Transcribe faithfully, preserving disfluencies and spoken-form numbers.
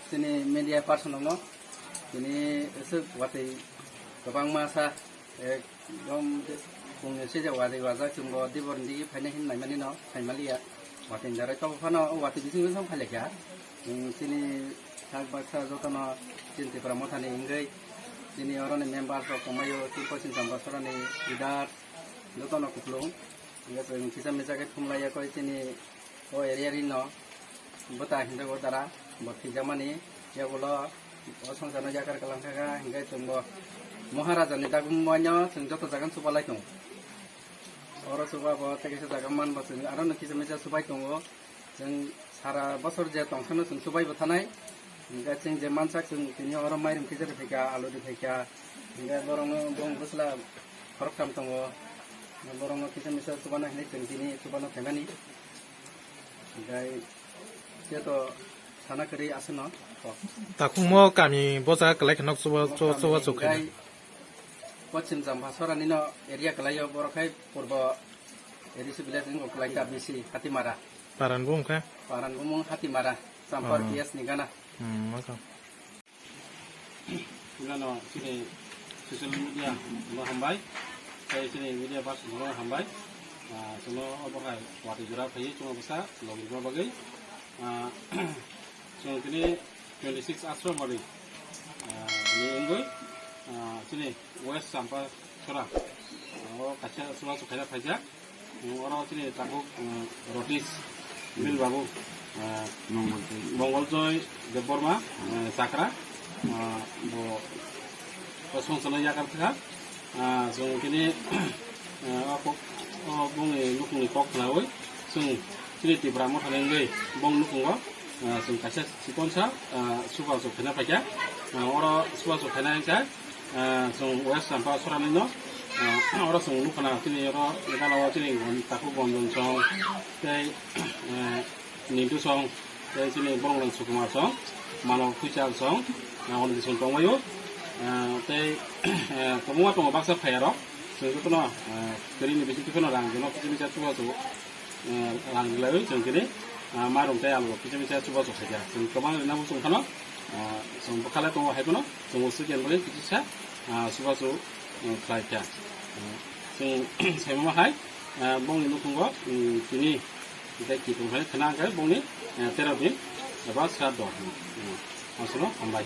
Chini media person no, chini aswk watwi kwbangma sa, ekdom chwngno sijak watwi wajak, chwngbo dibor digi phaina hin naimani no phaimaliya. Watwi darai tobo phano o watwi bising bising phailaikha. Chwng chini sak baksa jotono chini Tipra Mothani wngwi chini oroni members rok tongmaio, chini Poschim Champa sorani leader jotono kuplung. Hingke chwng kisa misa khe thumlaiya koi chini o area rino bwta hinjago dara, bo thwijakmani yagulo o songchano yakar kwlangkha kha, hingke chwngbo Maharajani dagumano chwng joto jaga chubalai tongo. Oro chuba bo tei kaisa jaga manbo chwng aro no kisa misa chubai tongo. Chwng sara bosor je tongsano chwng chubai bo thanai. Hingke chwng je mansak chwng tini oro mairum kisa riphaikha, alu riphaikha. Hingke borokno bong bwsla khoroktham tongo. Borokno kisa misa chubana hinwi chwng tini chubana phaimani. Hingke khe to sana kwrwi aswkno kok. Takhukmo kami bosa kwlai khe nok chuba, chu-, chuba chuk khaina. Hingke Poschim Champa sorani no area kwlaio, borok hai purbo A D C village wngkha kwlai ta B C Hatimara. Paran bumung khe? Paran bumung Hatimara, Champar Oh. P S ni gana. Hmm, masa. Gana chini social media no hambai. Tei chini media person no hambai. Ah, chwngno obo hai watwi jora phaiwi chwngno bwsa logi rwna bagwi. Ah, chwng tini twenty six Ashram bari, ah, ni wngwi, ah, chini West Champa Sora, ah, o kaisa chubachu khaina phaijak. Oro chini tabuk, ah, Rotis Mil Babu, ah, Mongol Joy. Mongol Joy Debbarma, ah, Chakra, ah, bo, bo songchano yakar thwkha. Ah, chwng tini, ah, o kok, o bongni nukhungni kok khnaui chwng chini Tipra Mothani wngwi bong nukhungo, ah, chwng kaisa chikonsa, ah, chubachu khaina phaikha. Ah, oro chubachu khaina hinkhe, ah, chwng West Champa Sorani no, ah, oro chwng nukha na chini oro gana o chini gon-, takhuk Gonjon song tei, ah, Nintu song, tei chini borok rok Sukumar song, Mano Khuichal song, ah, hwnwi chwng tongbaio. Ah, tei, ah, kwbangma tongo baksa phaiya rok. Chwng jotono, ah, kwrwini bisingtwi phano rang rwno kisa misa chubachu, ah, rang rwlaiwi chwng tini, ah, mairum tei alu rok kisa misa chubachu khaikha. Chwng kwbang rwna bo chwng phano, ah, chwng bwkha le tongo hai phano, chwng o swkang bai kisa, ah, chubachu, ah, khlaikha. Ah, chwng saimano hai, ah, bongni nukhungo, um, tini Tei kiphilmani khna hwnkhe bongni, eh, tero din eba sra do. Hmm. Aswkno hambai.